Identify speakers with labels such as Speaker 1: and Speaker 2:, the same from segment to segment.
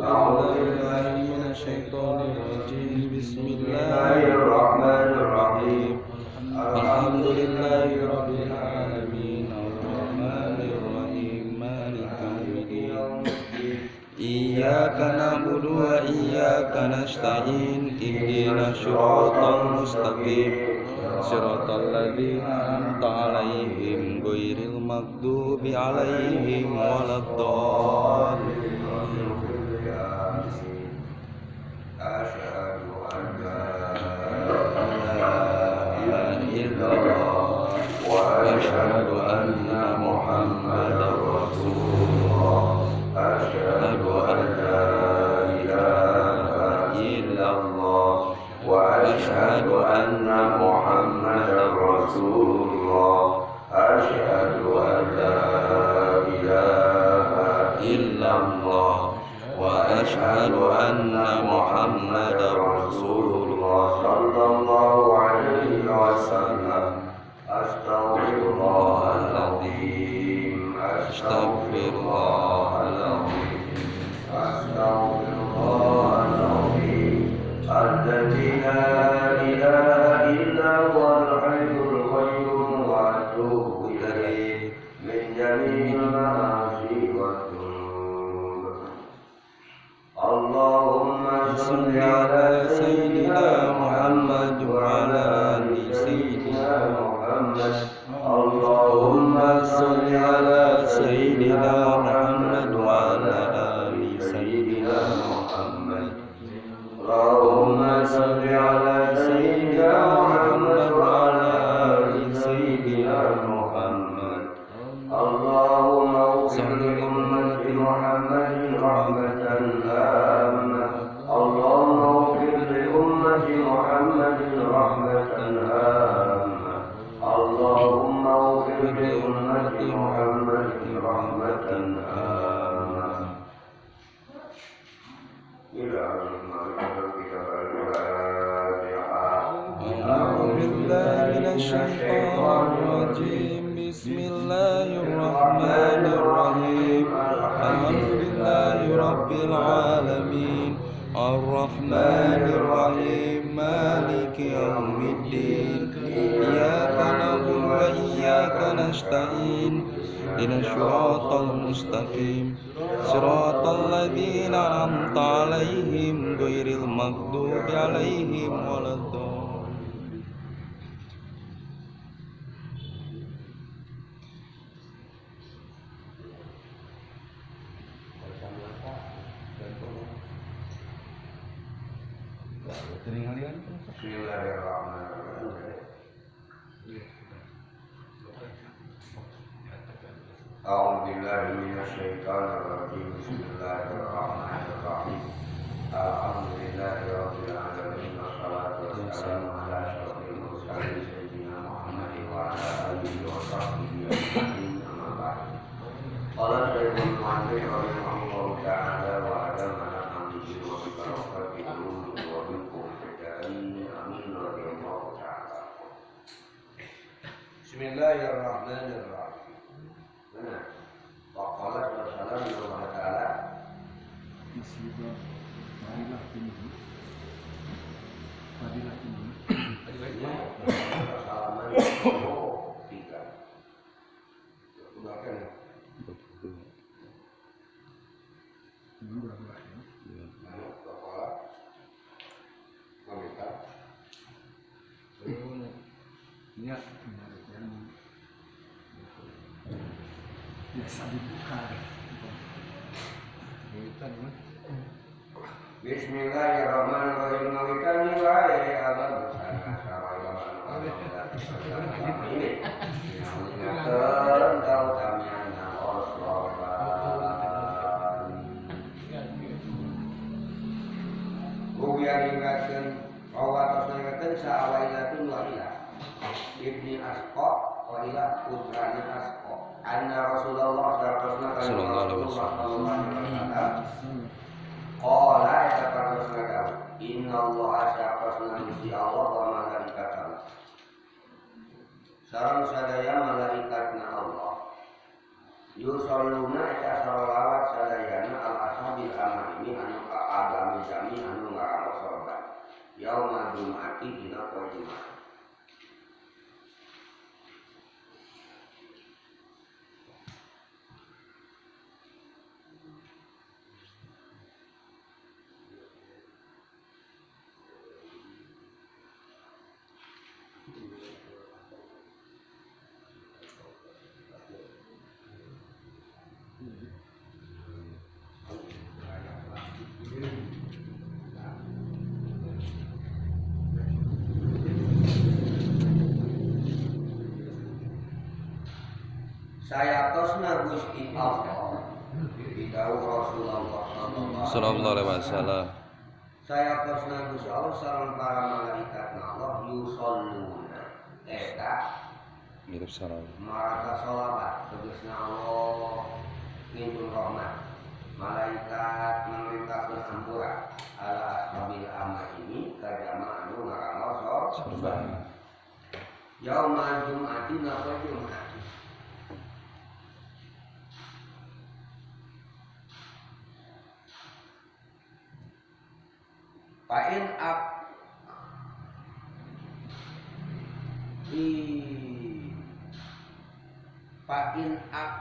Speaker 1: أعوذ بالله من الشيطان الرجيم. بسم الله الرحمن الرحيم. الحمد لله رب العالمين الرحمن الرحيم مالك يوم الدين إياك نعبد وإياك نستعين اهدنا الصراط المستقيم صراط الذين أنعمت عليهم غير المغضوب عليهم ولا الضالين.
Speaker 2: أشهد أن لا إله إلا الله
Speaker 1: وأشهد أن محمدا رسول الله. أشهد أن لا إله إلا الله وأشهد أن محمدا رسول الله. أشهد أن لا إله إلا الله وأشهد أن محمدا رسول الله
Speaker 2: صلى الله عليه وسلم. أستغفر الله العظيم
Speaker 1: أستغفر الله العظيم
Speaker 2: أستغفر الله العظيم الذي لا إله إلا هو الحي القيوم وأتوب إليه من جميع المعاصي والذنوب. اللهم صل على
Speaker 1: سيدنا محمد وعلى آل سيدنا محمد. اللهم صل على سيدنا محمد وعلى آل سيدنا محمد. اللهم صل على سيدنا محمد وعلى آل سيدنا محمد.
Speaker 2: اللهم اغفر لأمة محمد رحمة عامة. اللهم اغفر لأمة محمد رحمة عامة. اللهم اغفر لأمة محمد رحمة عامة. إلى
Speaker 1: أعوذ بالله من الشيطان الرجيم. بسم الله الرحمن الرحيم. الحمد لله رب العالمين الرحمن الرحيم مالك يوم الدين إياك نعبد وإياك نستعين اهدنا الصراط المستقيم صراط الذين أنعمت عليهم غير المغضوب عليهم ولا الضالين.
Speaker 2: Bismillahirrahmanirrahim. A'udzu billahi minasyaitonir rajim. Bismillahirrahmanirrahim. Alhamdulillahi rabbil alamin wassalatu wassalamu ala asyrofil mursalin sayyidina Muhammadin wa ala alihi wa sahbihi ajma'in. Amma ba'd. Qala Syekhul Mu'allif rahimahullahu ta'ala wa adama hamdihi wa bi barakatihi wa bikum fiddain amin radhiyallahu ta'ala. Bismillahirrahmanirrahim. Benar. Wa qala sallallahu ta'ala
Speaker 3: musibah marilah tinggi fadilah tinggi
Speaker 2: halaman 3. Udah kan ya?
Speaker 3: Ini berapa ya?
Speaker 2: Ya.
Speaker 3: Biasa dibuka.
Speaker 2: Bismillahirrahmanirrahim. Ngawitan wae abang sana ini. Kau tamyana osloban. Ruwiya riwayatkeun rawa tos riwayatkeun sa'awailatun wa ila Ibni Asqa wa ila putrana Asqa anna Rasulullah sallallahu alaihi wasallam qala eta parosna dawuh innallaha saqasna Gusti Allah wa Sareng sadaya malaikatna Allah. Yusalluna eta shalawat sadayana al ashabil amaini anu ka agami jami anu ngaramo sorban. Yauma jum'ati dina poe Jumat. Saya tosna Gusti Allah bidau Rasulullah
Speaker 1: sallallahu alaihi wasallam.
Speaker 2: Saya tosna Gusti Allah sareng para malaikat Allah yusalluna eta
Speaker 1: mirip salawat
Speaker 2: marata sholawat tegasna Allah ngintun rahmat malaikat memerintahkeun hampura ala ashabil amah ini ka jamaah anu ngarango
Speaker 1: sorban
Speaker 2: yauma jum'ati na Jumat. Fa'in ak i fa'in ak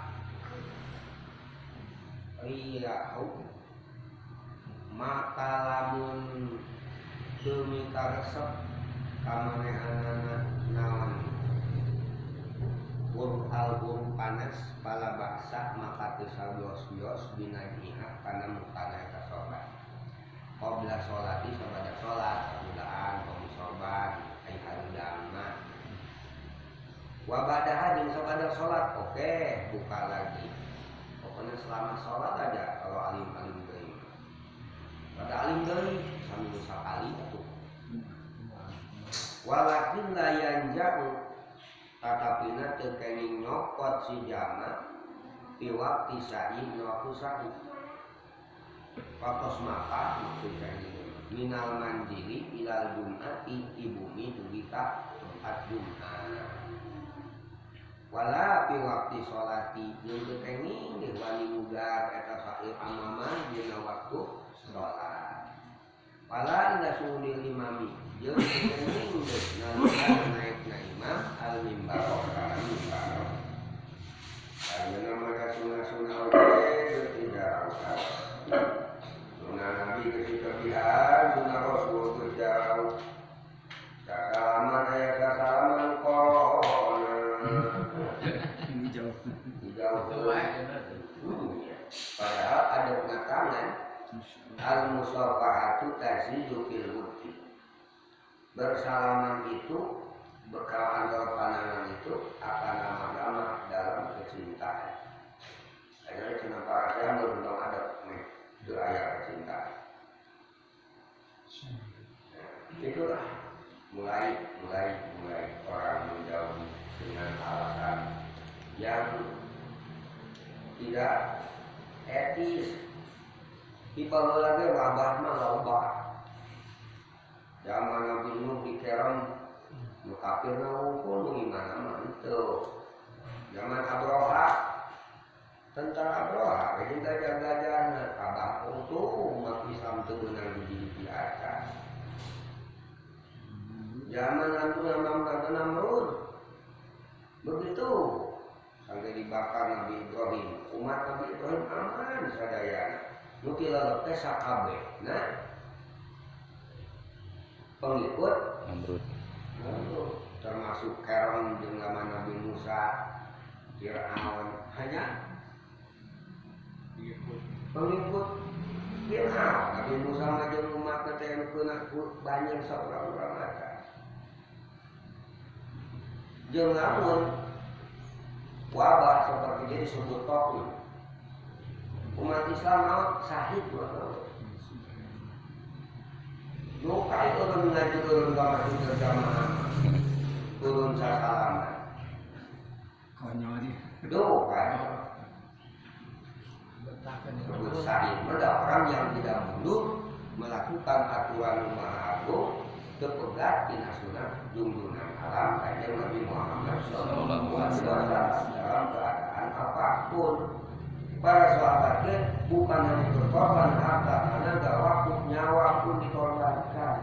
Speaker 2: riyahu maka lamun demi karesep kamanehanana naon al panas pala baksa maka teu sabios-bios binajiha kana mukana eta sorban qabla sholati sabada sholat sabulaan kopi sorban ai harudang mah wa ba'daha jeung sabada sholat oke buka lagi pokoknya selama sholat aja kalau alim-alim deui pada alim deui saminggu sakali atuh walakin la yanja'u tatapina teu kenging nyokot si jama fi waqti sa'i waktu sa'i patos maka maksudnya minal manzili ilal jum'ati di bumi dugi ka tempat Jumat wala fi waqti sholati jeung teu kenging deui wani mugar eta sair amama dina waktu sholat wala ila suudil imami jeung teu kenging deui nalika naekna imam al mimbar ka mimbar ayeuna mah sunah-sunah oge teu jauh. Sunnah Nabi kelebihan, sunnah Rasul jauh. Sasalaman aya sasalaman corona.
Speaker 3: Ini jauh.
Speaker 2: Jauh. Padahal ada pengetahuan al-musafahatu tazidu fil wuddi. Bersalaman itu bekal antara pandangan itu akan lama-lama dalam kecintaan. Akhirnya cina para saya beruntung ada nih doa kecintaan. Nah, itulah mulai orang menjauh dengan alasan yang tidak etis. Di lagi wabah mah wabah. Zaman Nabi Nuh dikerem nu kafir na wungkul nu gimana mah henteu. Zaman Abraha tentara Abraha jeung gajah-gajahna kabah untung umat Islam teu beunang di atas. Zaman Namrud begitu sampai dibakar Nabi Ibrahim, umat Nabi Ibrahim aman sadayana. Nu tilalep teh sakabeh. Nah, pengikut
Speaker 1: Namrud.
Speaker 2: Termasuk Keron jeung zaman Nabi Musa, Fir'aun hanya pengikut Fir'aun. Nabi Musa mah jeung umatna teh anu keunah banyak saurang-urang atas. Jeung lamun wabah seperti ini disebut tohun. Umat Islam mau sahid buat nu kai urun ngaji urun ka masjid berjamaah turun sasalaman
Speaker 3: konyol aja
Speaker 2: duh kan sebut sahid ada orang yang tidak mundur melakukan aturan Maha Agung Tepegat tina sunnah junjungan alam Kanjeng Nabi Muhammad sallallahu alaihi wasallam dalam keadaan apapun. Para sahabatnya bukan hanya berkorban harta, tenaga, waktu, nyawa pun dikorbankan.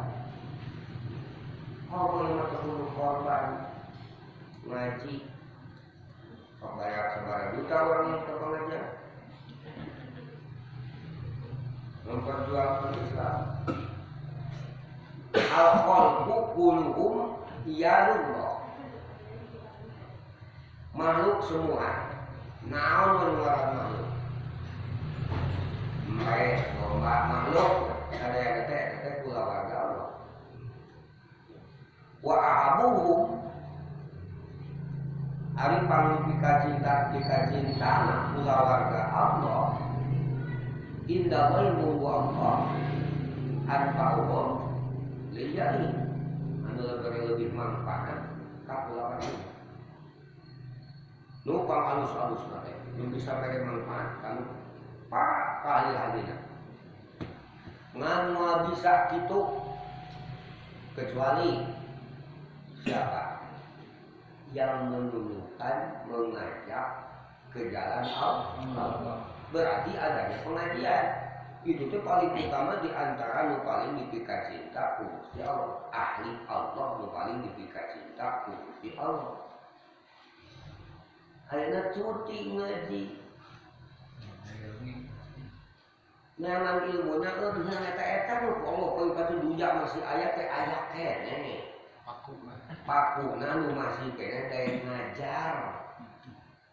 Speaker 2: Oh, lima sepuluh korban ngaji, bayar sebarang juta orang yang ke pengajian, memperjuangkan Islam. Al-khalqu kulluhum iyalullah. Makhluk semua, naon ngaran makhluk? Baik, domba makhluk, ada yang teh kulawarga Allah. Wa ahabuhum ari pangpika cinta pika cintana kulawarga Allah indah ilmu Allah anfa'uhum liyali anu lebih manfaat ka kulawarga nu pang alus-alusna teh nu bisa mere manfaat kanu pak ahli-ahlina ngan moal bisa kitu kecuali siapa yang menunjukkan mengajak ke jalan Allah. Berarti adanya pengajian itu tuh paling utama di antara nu paling dipika cinta ku Gusti Allah. Ahli Allah nu paling dipika cinta ku Gusti Allah. Ayeuna cuti ngaji memang ilmunya eueuh eta-eta nu Allah poe patu duja masih aya teh aya keneh pakuna nu masih keneh daek ngajar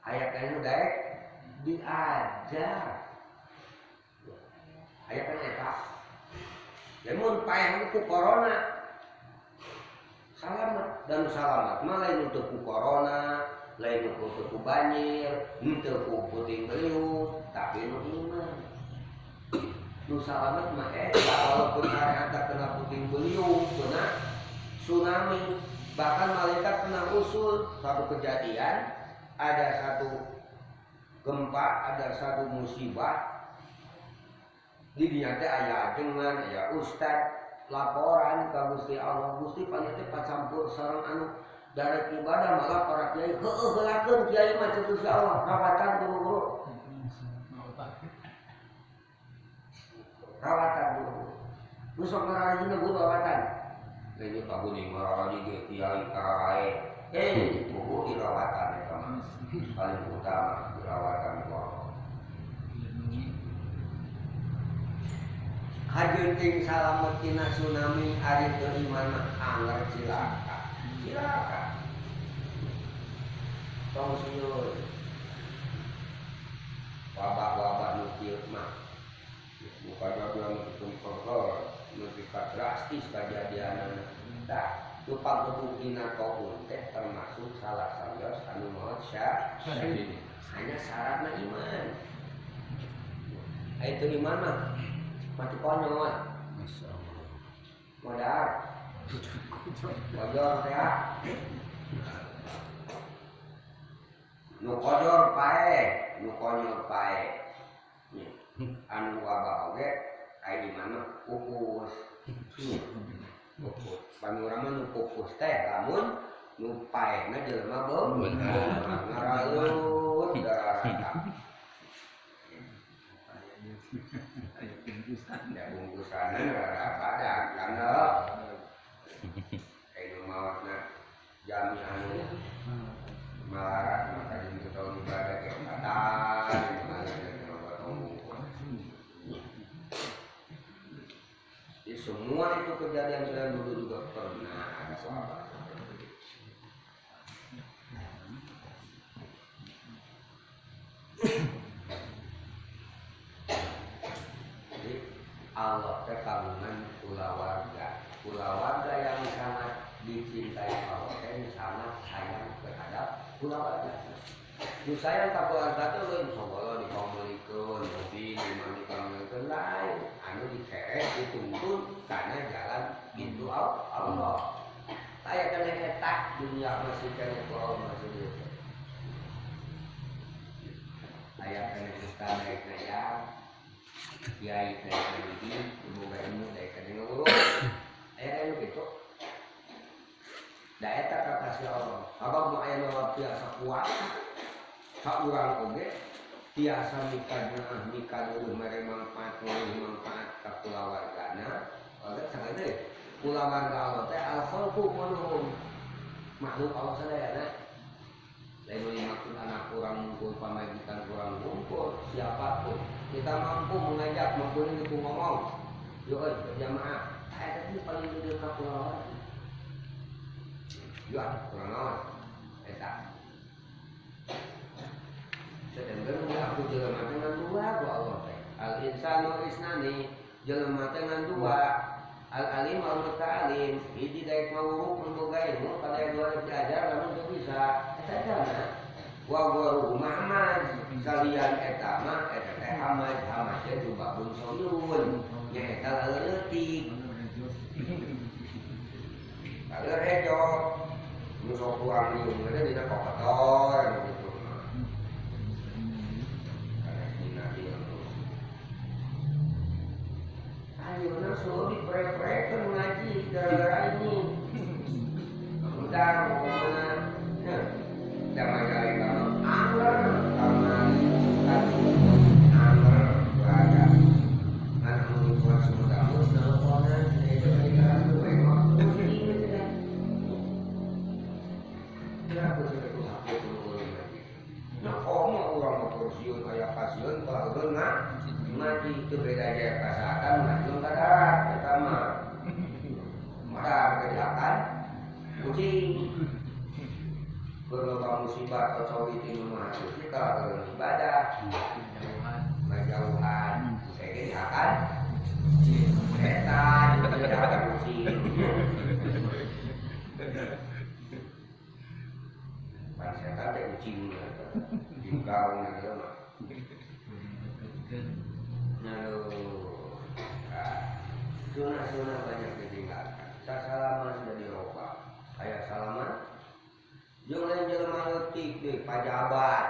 Speaker 2: aya keneh daek diajar aya keneh eta lamun paeh ku corona salamat dan salamat mah lain untuk ku corona lain untuk ku banjir untuk ku puting beliung tapi nu iman nu salamat mah eta walaupun syariat kena puting beliung kena tsunami, bahkan malaikat pernah usul satu kejadian, ada satu gempa, ada satu musibah. Di dinya teh aya ajengan, aya ustad, laporan ka Gusti Allah, Gusti panyeun teh pacampur sareng anu darek ibadah malah para kiai heueuh heulakeun kiai mah cek Gusti Allah, rawatan guru-guru. Rawatan guru. Nu sok ngarajina guru rawatan. Lain paguning marani ge kiai karae. Buku dirawatan eta mah. Paling utama dirawatan ku Allah. Hajeun ting salamet tina tsunami ari teu iman mah angger cilaka. Cilaka. Tong sieun. Wabah-wabah nu kieu mah. Nu kajadian nu perkara lebih drastis kejadian. Nah, lupa kebuktina taun teh termasuk salah satu anu maot syahid. Hanya syaratna iman. Aya teu iman mah mati konyol. Masyaallah. Modar. Kodor teh. Nu kodor pae, nu konyol pae. Anu wabah oge aya iman mah pupus. Pupus. Panurang mah nu pupus teh lamun nu paehna jelema beunghar ngaralut darah. Ya bungkusanna rada badak kana. Aya nu maotna jami anu malarat maka jeung teu tau ibadah ge batal. Jadi semua itu kejadian saya dulu juga pernah ada sahabat seperti itu. Jadi Allah teh kagungan kulawarga, kulawarga yang sangat dicintai Allah teh sangat sayang terhadap kulawarga. Nu sayang ka kulawarga teh leuwih sagala dipangmeulikeun, mobil dimandikan lain, anu diseret dituntun karena jalan pintu Allah. Aya keneh eta dunia masih keneh ku Allah masih dieu. Aya keneh ustaz daek ngayang, kiai daek ngadidik, boga ilmu daek ngurus. Aya anu kitu. Da eta kakasih Allah. Sabab nu aya nu tiasa kuat ka urang oge tiasa mikadna mikaduh mere manfaat manfaat ka kulawargana. Oge sagede kulawarga Allah teh al khalqu kulluhum makhluk Allah sadayana. Lain dimaksud anak kurang ngumpul, pamajikan kurang ngumpul, siapapun kita mampu mengajak, mampu ini ngomong, yo berjamaah, eta teh paling gede ka kulawarga. Yo kurang naon eta. Sedangkan aku jelema teh ngan dua ku Allah teh. Al insanu isnani, jelema teh ngan dua. Al alim al muta'alim, hiji daek mawuruk memboga ilmu pada dua rek diajar lamun teu bisa. Eta jalma. Wa guru Muhammad salian eta mah eta teh hamaj hamaj teh jubabun soyun nyaeta leutik. Laleur hejo. Nu sok kurang liung teh dina kokotor gitu. Ayeuna suruh diprek-prekeun ngaji gara-gara ini. Udah mau kemana? Da Majalengka mah angger kamari angger berada. Ngan anu lingkungan Sumedang geus teleponan itu mereka tuh bengok kucing gitu dah. Ya aku sudah tuh aku turun ngaji. Nah komo urang mah pensiun aya pasieun paleureun ngaji itu beda jaya kasahatan ngaji ka darat eta mah. Mata kejahatan kucing. Berloba musibah atau cowok itu mah kita ibadah ngajauhan saya dihakan setan dihakan kucing. Pan setan teh kucing gaung gitu mah. Aduh, sunah-sunah banyak ditinggalkan. Sasalaman jadi roba, kayak salaman. Jeung lain jelema leutik deui pajabat.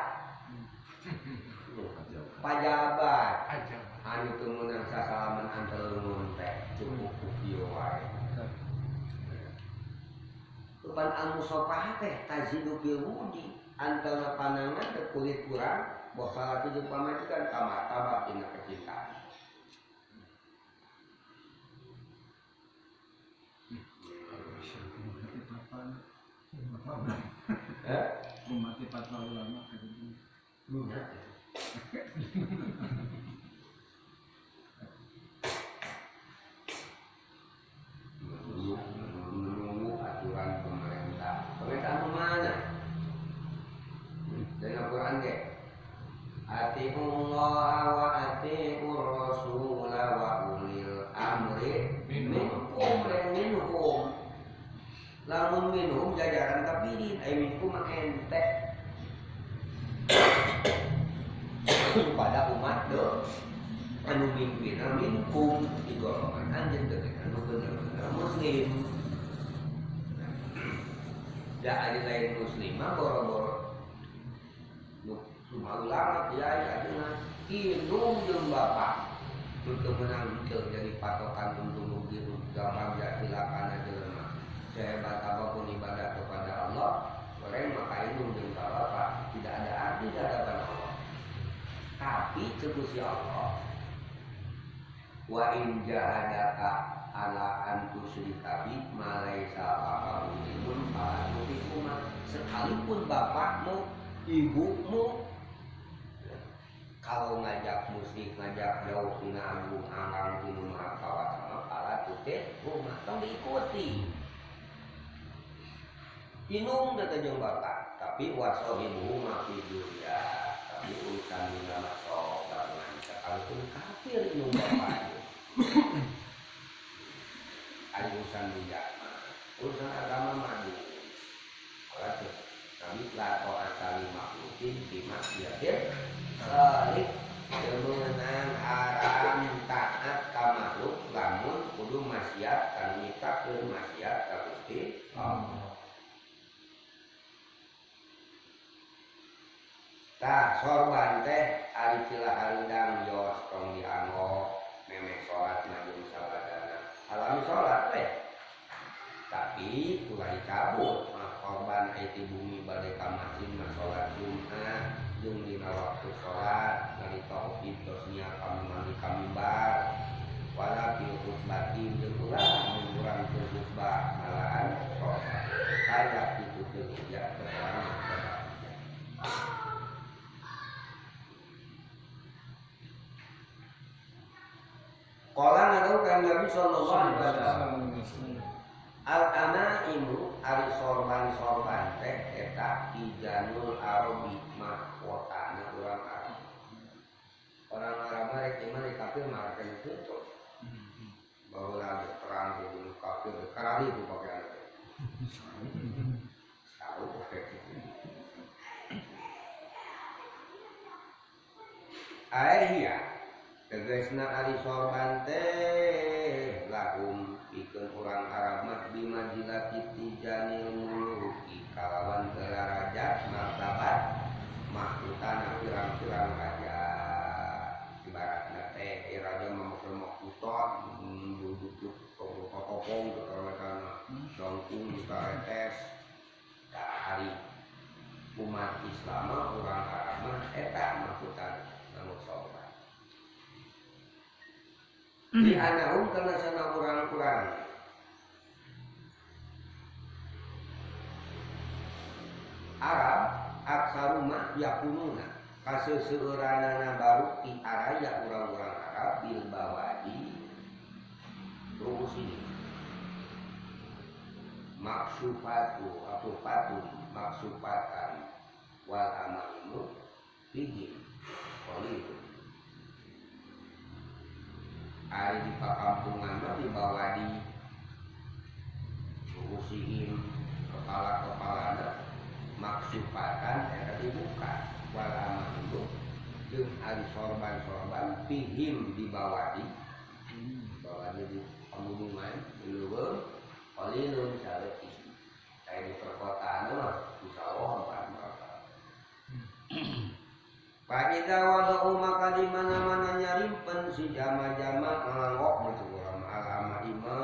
Speaker 2: Pajabat. Anu teu meunang sasalaman antelun teh cukup ku kieu wae. Pan al-musafah teh tazidu fil wudi antara panangan teh kulit kurang boh salaki jeung pamajikan kamartabat dina kecintaan.
Speaker 3: Mati fatwa ulama kayak gitu.
Speaker 2: Menunggu aturan pemerintah. Pemerintah mana? Dari Al-Quran ge. Atiullah wa atiur rasul wa ulil amri minkum minhum. Lamun minhum jajaran kafirin, ai minkum mah ente. Pada umat deh anu mimpina minkum di golongan anjeun teh anu bener-bener muslim. Da ari lain muslim mah boro-boro nu ulama kiai ajengan indung jeung bapak nu teu meunang teu jadi patokan untung rugi gampang jacilakana jelema. Sehebat apapun ibadah kepada Allah, orang maka indung jeung bapak tidak ada arti di hadapan Allah. Tapi ceuk si Allah, wa in jahadaka ala an tusyrika bi ma laisa laka ilmun fala tuti'huma. Sekalipun bapakmu, ibumu kalau ngajak musyrik, ngajak jauh tina agung anggang tinu maha kawasa mah fala tuti'huma, tong diikuti. Inung teh jeung bapak, tapi wasohibuhuma fi dunya, tapi urusan dunia mah sok barengan sekalipun kafir inung bapak. Ari urusan dunia mah, urusan agama mah aduh. Kalau Nabi la ta'ata li makhlukin fi maksiatil khaliq, teu meunang haram taat ka makhluk lamun kudu maksiat ka nyiptakeun maksiat ka Gusti Allah. Tah sorban teh ari celah hareudang yos tong dianggo memeh salat mah jeung sabadana. Alami salat teh. Tapi ulah dicabut mah korban aya ti bumi bade ka masjid mah salat Jumat jeung dina waktu salat nalika khotib tos niat kami mandi ka mimbar wala fi khutbatin jeung ulah mun urang teu khutbah malahan sorban kaya kitu teu ya keterangan. Qala ngarukan Nabi sallallahu alaihi wasallam al-amaimu ari sorban-sorban teh eta ijanul arabi mahkotana urang Arab. Orang Arab mah rek iman rek kafir marakeun kitu. Baheula ge perang bunuh kafir karari ku pakaian teh. Tahu Aia tegasna ari sorban teh lahum pikeun urang Arab mah bimajilati tijanil muluki kalawan darajat martabat mahkutana pirang-pirang raja. Ibaratna teh raja mah make kutot duduk topong kana dongkung dikaretes. Da ari umat Islam mah urang Arab mah eta mahkutana anu sorban. Di anahum karena sana orang-orang Arab aksaruma yakununa kaseuseurana baru di araya orang-orang Arab bil bawadi rumus ini maksufatu atau patun maksufatan wal amaimu fihim qalilun. Ari di pakampungan mah dibawa di urusihin kepala-kepalana maksupatan eta dibuka wal amaimu jeung ari sorban-sorban fihim dibawa di di pegunungan di leuweung qalilun saleutik. Aya di perkotaan mah insyaallah empat. Fa idza wada'u maka di mana-mana nyarimpen si jama-jama nganggok maksud urang alama ima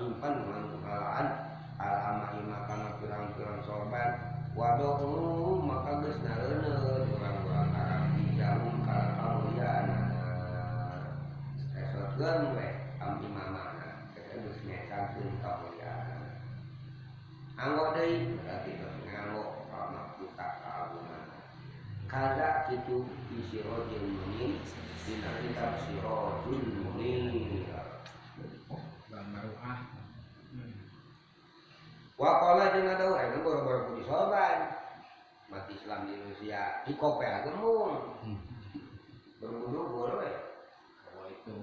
Speaker 2: nyimpen ngalaan alama ima kana pirang-pirang sorban wada'u maka geus nareuneun urang-urang Arab dijauh kana kamuliaanana esotkeun we am imamana eta geus ngecakeun kamuliaanana anggok deui berarti tos nganggok ka mahkota kaagungan. Kaza kitu di Sirojul Munir dina kitab Sirojul Munir.
Speaker 3: Bang Maruah.
Speaker 2: Wa qala jeung ada urang boro-boro kudu sorban. Umat Islam di Indonesia dikopel gemung. Berbunuh we.
Speaker 3: Oh itu.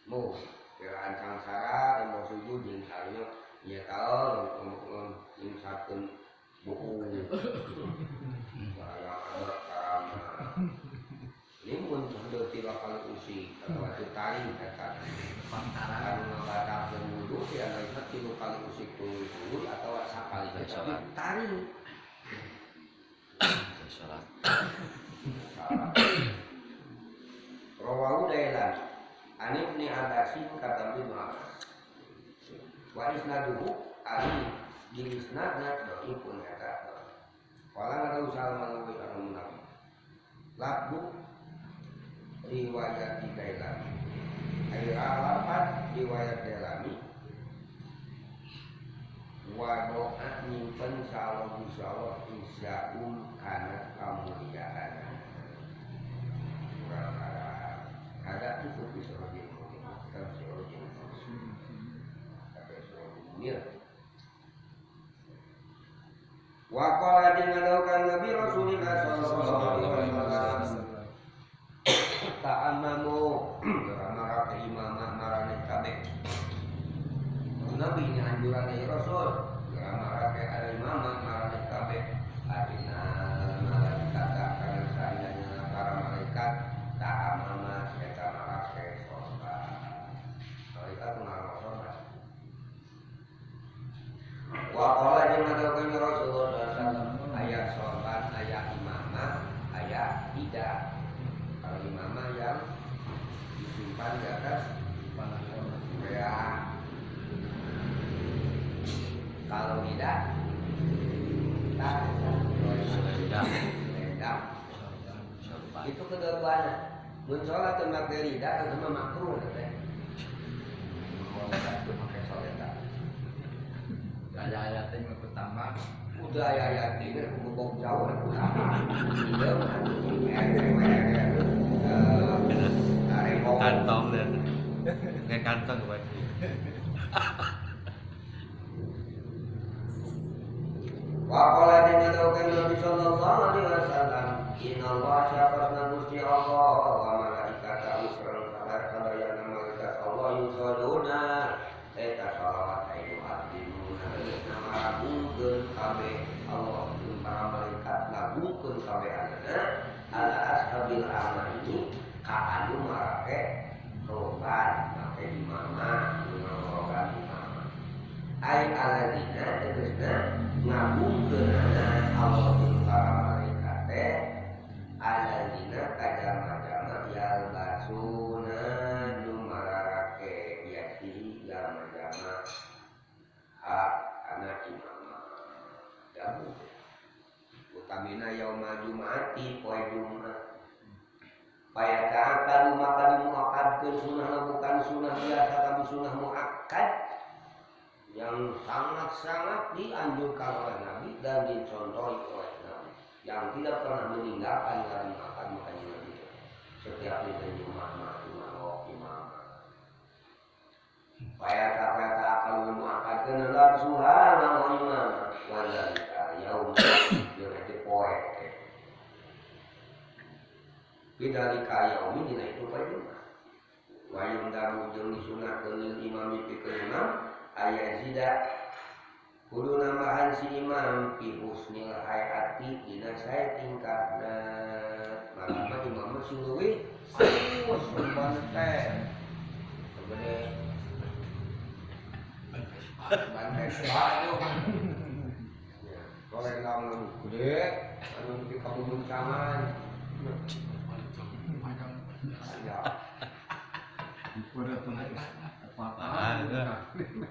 Speaker 2: Mu piraan sangsara tembok sujud jeung sarunya ieu taon jeung sakeun buku ini pun sudah tiga kali usi atau tari kata pantaran ngabatalkeun wudu ya mereka tiga kali usi tuluy atau sakali tari
Speaker 1: salat.
Speaker 2: Rawahu Dailan an Ibni Abbasin kata Ibnu Abbas wa isnaduhu ali di isnadna dhaifun eta. Wala ada usaha manwi anu munafik. Labdu riwayat di Dailami. Ai lapat riwayat Dailami wa doa nyimpen sallallahu insyaallah insya'um kana kamuliaan. Urang Arab ada itu di Sirojul Munir. Kitab Sirojul Munir. Wa qala jeung ngadaukan Nabi Rasulullah sallallahu alaihi wasallam ta'ammamu marake imamah maraneh kabeh. Nabi ini anjuran dari Rasul marake ada imamah maraneh kabeh. Artina malaikat kana saayana para malaikat ta'ammama eta marake sorban. Malaikat marake sorban. Wa qala jeung ngadaukan Rasulullah ayat sorban, ayat imamah, ayat tidak. Kalau imamah yang disimpan di atas ya. rida selendang itu kedua-duanya mun sholat teu make rida itu mah makruh teh mau make selendang
Speaker 3: ada ayat yang pertama
Speaker 2: udah ayat ini aku bobok jauh aku
Speaker 1: kantong dan kayak kantong kebagi.
Speaker 2: Wa qala dinadakan Nabi sallallahu alaihi wasallam inna Allah syafasna Gusti Allah wa malaikatahu sareng sadayana malaikat Allah yusholluna eta shalawat ayu abdina ngaragungkeun kabeh Allah jeung para malaikat ngagungkeun kabehanana ala ashabil amani ka anu marake roban make imama roban imama ai aladina tegasna ngagungkeunana Allah jeung para malaikat teh aladina ka jalma-jalma yalbasuna nu mararake yasi jalma-jalma hak kana imama jamu utamina yauma jumaati poe Jumat payata kadu maka dimuakkadkeun sunahna bukan sunah biasa tapi sunah muakkad yang sangat-sangat dianjurkan oleh Nabi dan dicontohi oleh Nabi yang tidak pernah meninggalkan dari makan makan Nabi setiap hari Jumat imam imam payata payata kadu muakkadkeun suhana imam wa dzalika yaum jeung eta poe bidalika yaumi dina itu poe Jumat wa yundabu jeung disunahkeun lil imami pikeun imam ayazida kudu nambahan si imam fi husnil hayati dina sae tingkahna maka imam mah sing leuwih alus ban teh gede ban teh sae ya kolendang anu gede anu nepi ka bubuncangan ya.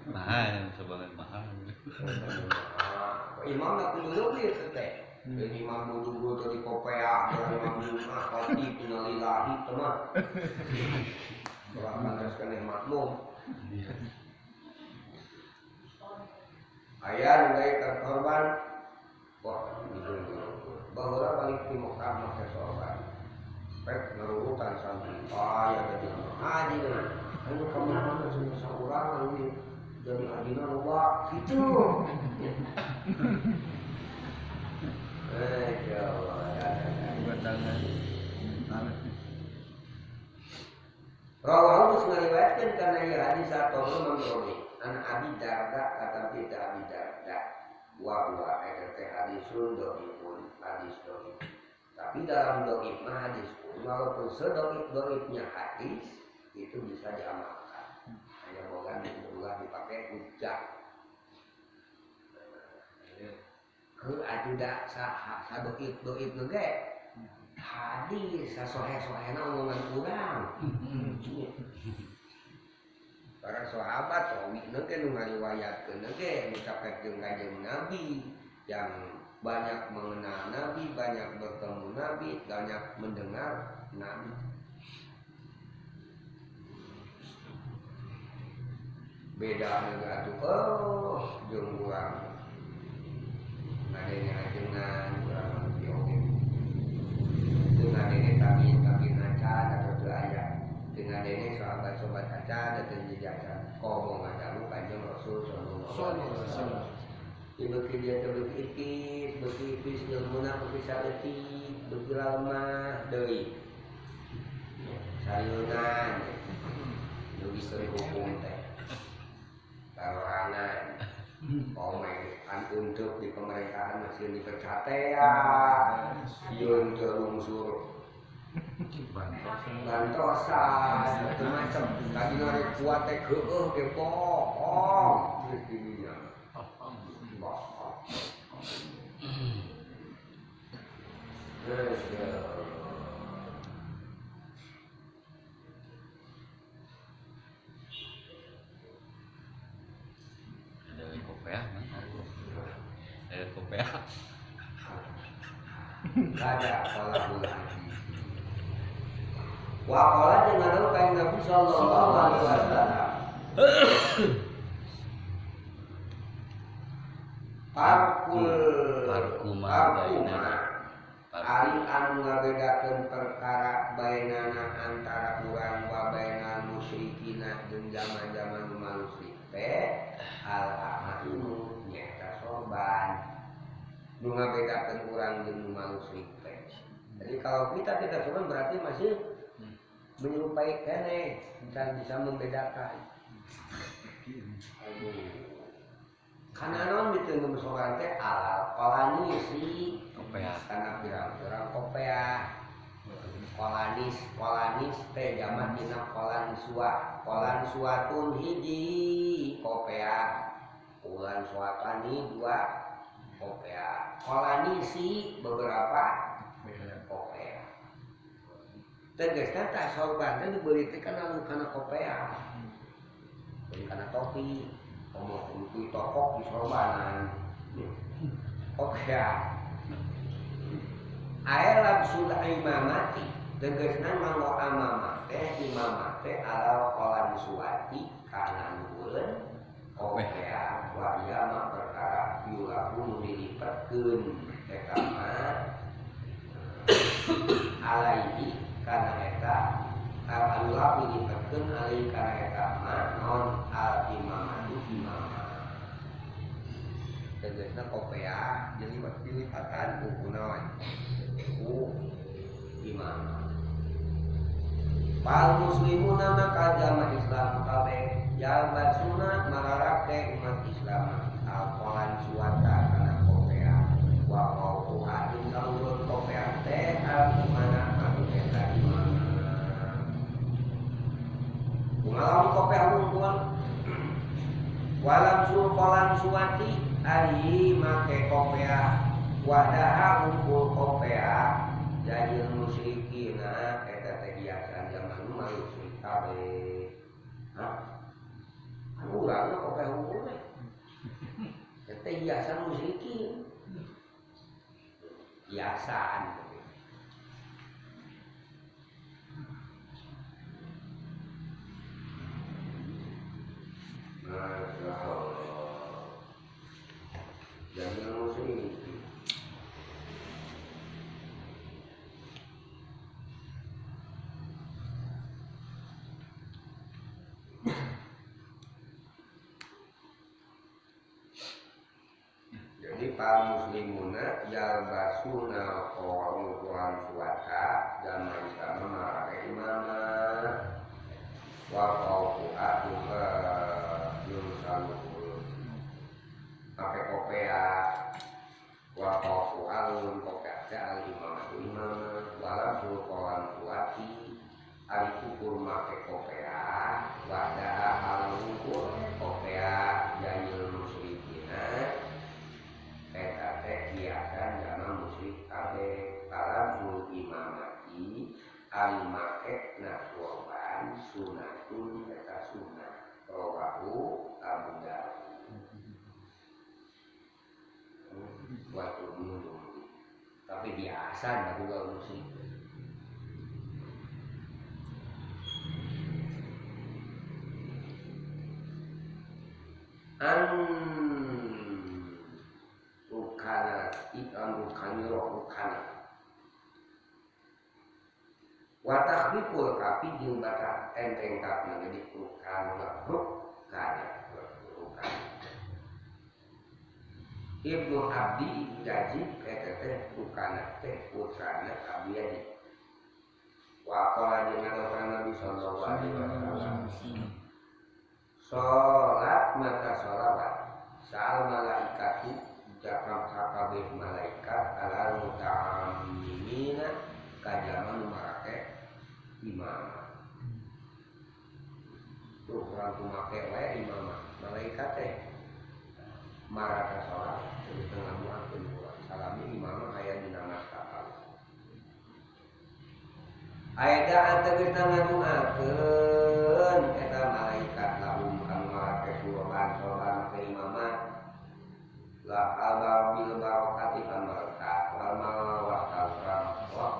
Speaker 1: Mahal, sebagai mahal.
Speaker 2: Imam nak kudu leuwih teh. Dan imam kudu tadi kopea, imam Jumat khotib innalillahi teh mah. Ulah pantes keneh makmum. Aya nu gawe korban. Wah, baheula balik ti Mekah make sorban. Pek ngarurutan santri. Aya jadi haji geuna. Anu ka mana cenah saurang anu jadi hajina loba kitu. Eh, ya Allah. Rawahu geus ngariwayatkeun kana ieu hadis atau Imam Rawi an Abi Darda kata kita Abi Darda wa huwa eta teh hadisun dhaifun hadis dhaif. Tapi dalam dhaif mah hadis pun walaupun sedoif-doifnya hadis itu bisa diamalkan. Hanya bukan ulah dipakai hujah. Heuh atuh sadoif-doif ge hadis sasohe-sohena omongan urang. Para sahabat rawina ge nu ngariwayatkeun ge nu capek jeung Kanjeng Nabi yang banyak mengenal Nabi, banyak bertemu Nabi, banyak mendengar Nabi. Beda atuh oh jeung urang. Ngadene ajengan urang mah oge. Teu ngadene tabiin acan atau teu aya. Teu ngadene sahabat-sahabat acan atau jejak komo ngadamu Kanjeng Rasul sallallahu alaihi wasallam. Beuki dia teh beuki ipis ilmuna beuki saeutik, beuki lemah deui. Sayunan dugi keur hukum teh. Tarorangan. Omeh kan untuk di pemerintahan masih dipecat ya. Sieun teu lungsur. Bantosan macam-macam. Tadi rek kuat teh heueuh ge bohong geus di dinya.
Speaker 1: Ada kopiah, mana? Aya kopea.
Speaker 2: Kada qalabul hadis. Wa qala jeung ngadawuh ka Nabi sallallahu alaihi wasallam. Parkul
Speaker 1: parkuma bainana.
Speaker 2: Ari anu ngabedakeun perkara bainana antara urang wa bainal musyrikina jeung zaman-zaman nu musyrik teh al amainu nyaeta sorban. Nu ngabedakeun urang jeung nu musyrik teh. Jadi kalau kita tidak sorban berarti masih menyerupai keneh, bisa membedakan. Aduh. Karena non ditunggu soran teh alal kolanisi
Speaker 1: kopea
Speaker 2: karena pirang-pirang kopea kolanis kolanis teh jamak dina kolansua kolansuatun hiji kopea kolansuatani dua kopea kolanisi beberapa kopea tegasna tah sorban teh dibeli teh kana kana kopea beli kana topi omong itu tokok di sorbanan. Oke. Ae labsul imamati tegasna manggo amamah teh imamah teh alal qolan suwati kana nuhun kopea wa ieu mah perkara yulaku nu dilipetkeun eta mah alaihi kana eta al-yulaku dilipetkeun alaihi kana eta mah non al imamatu imamah tegasna kopea dilipatan ku kunaon ku imamah. Fal muslimuna maka jamaah Islam kabeh yalbasuna mararake umat Islam al-qolan suwata kana kopea wa qawtuha jeung saluhur kopea teh al-imana anu eta imamah. Kumaha kopea wungkul walam sul qolan suwati ari make kopea wadaha wungkul kopea jadil musyrikina eta teh hiasan zaman nu musyrik kabeh. Hah? Anu urang mah kopea wungkul teh. Eta hiasan musyrikin. Hiasan. Masya Allah. Jangan musyrik. Jadi para muslimuna yalbasuna qawlan suwata zaman sama marake imamah wa qawtuha saluhur pakai kopea wa qawtuha lun kopea teh al imamatu imamah walam sulqalan suwati ari ukur make kopea wadaha al ukur kopea jayil musyrikina eta teh kiasan zaman musyrik kabeh talabul imamati ari make na sorban sunatun eta sunnah rawahu Abu Dawud. Waktu dulu tapi biasa juga musyrik. An rukana ikan rukaniro rukana wa takhfiful kafi jeung bata enteng kafi jadi rukana rukana rukana Ibnu Abdi Yazid eta teh rukana teh putrana Abi Yazid wa qala jeung ngadawuh Nabi sallallahu alaihi wasallam salat maka sholawat sal malaikatu jakam sakabeh malaikat alal muta'ammimina ka jalma nu marake imamah. Tuh urang kumake wae imamah malaikat teh maraka salat jadi tengah ngadoakeun urang salami imamah aya dina maskapal aya tegasna ngadoakeun eta malaikat lahum kanu marake sorban sorban make imamah La al bil barakati kan berkah wal mawastagfir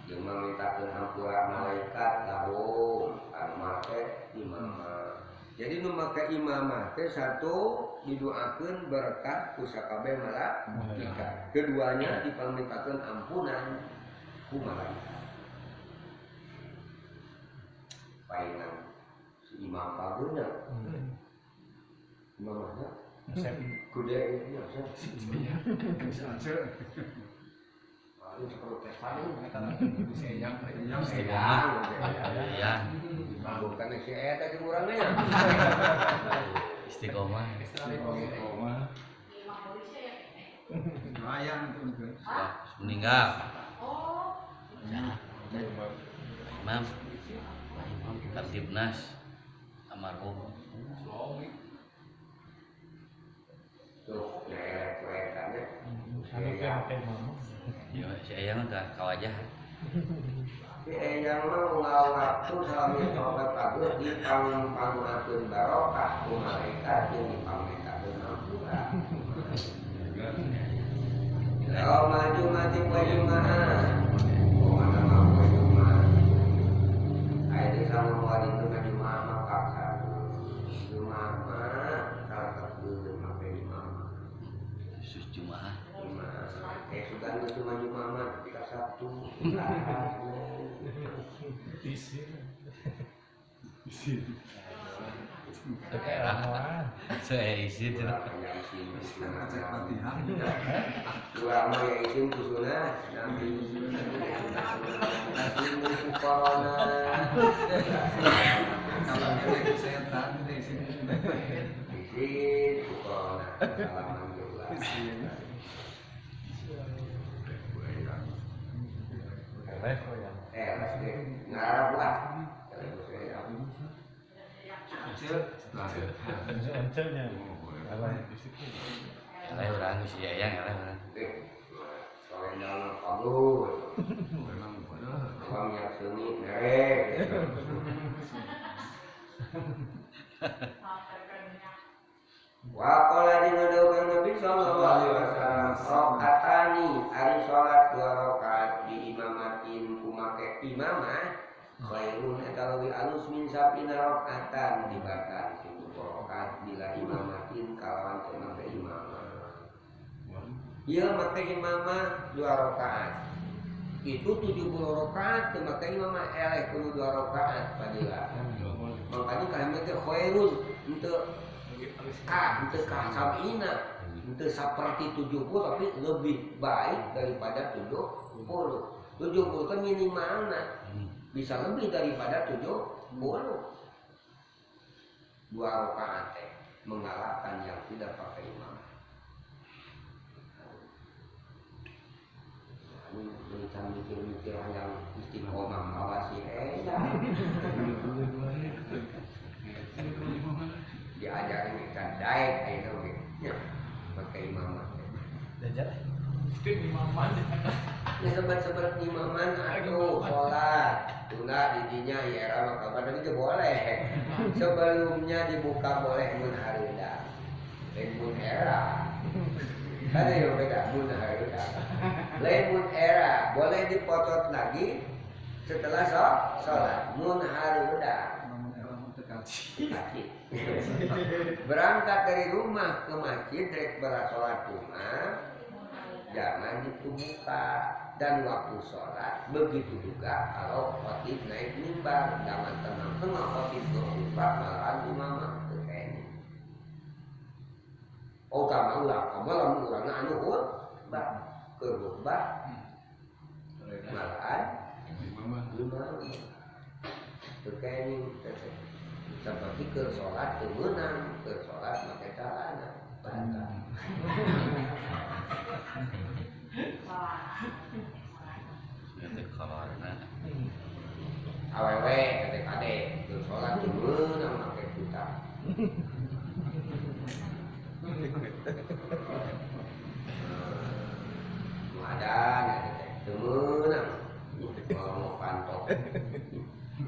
Speaker 2: jeung mamitakeun hampura malaikat lahum anu make imamah. Jadi nu make imamah teh satu didoakeun berkah ku sakabeh malaikat. Keduanya dipamintakeun ampunan ku malaikat. Painan si imam pageuna. Imamahna kuda ini apa?
Speaker 3: Iya, bisa aja.
Speaker 2: Paling protes paling
Speaker 3: bisa yang
Speaker 1: ya.
Speaker 2: Bukan si eta tadi urangnya.
Speaker 1: Istiqomah.
Speaker 3: Istiqomah. Ayam itu
Speaker 1: meninggal.
Speaker 4: Oh.
Speaker 1: Imam. Imam Kamtibnas almarhum.
Speaker 2: Tuh, ya.
Speaker 1: Ya, si Eyang udah kawajah.
Speaker 2: Si Eyang mah unggal waktu salami tobat pageut dipangpangakeun barokah ku malaikat jeung dipangmetakeun ampura. Kalau maju mati poe Jumaah. Oh, mana mah poe Jumaah. Aya teh sama moal itu ka Jumaah mah paksa. Jumaah mah salah make imam.
Speaker 1: Khusus Jumaah.
Speaker 2: Sudah cuma Jumaah mah ketika Sabtu.
Speaker 3: Isin.
Speaker 1: Saya izin.
Speaker 2: Urang mah ya izin ku sunah, nabi ku corona. Izin ku corona. Alhamdulillah. Ngarap lah.
Speaker 1: Eleh urang si Eyang eleh urang.
Speaker 2: Soalnya kabur. Uang yang seni merek. Wa qala dinadakan Nabi sallallahu alaihi wasallam rakaatani ari salat dua rakaat di imamatin ku make imamah khairun eta leuwih alus min sabina rakaatan dibatan kitu rakaat bila imamatin kalawan teu make imamah. Ieu make imamah dua rakaat. Itu 70 rakaat teu make imamah eleh kudu dua rakaat padila. Makanya kami teh khairun henteu henteu ka sabina, henteu saperti 70 tapi lebih baik daripada 70. 70 kan minimalna. Bisa lebih daripada 70. Dua rakaat teh mengalahkan yang tidak pakai imam. Ini mikir-mikir yang istiqomah awasi enak. Diajarin ikan daek ayeuna oge. Nya pakai imamah.
Speaker 3: Diajar. Imaman.
Speaker 2: Ya sebat-sebat imaman atuh salat. Tunda didinya ya era mah kabar itu boleh. Sebelumnya dibuka boleh mun hareuda. Lain mun era. Ada yang beda mun hareuda. Lain mun era boleh dipotot lagi setelah sholat mun hareuda. Berangkat dari rumah ke masjid rek sholat Jumat jangan dibuka dan waktu sholat begitu juga kalau khotib naik mimbar jangan tengah-tengah khotib berkhutbah malahan imamah teu. Oh kama ulah kama lamun urangna anu khutbah keur khutbah malahan imamah teu kenging teh. Seperti keur sholat teu meunang, keur sholat make calana batal.
Speaker 1: Teu kolorna.
Speaker 2: Awewe teh kade keur sholat teu meunang make kuta. Nu adan teh teu meunang ngomong pantok.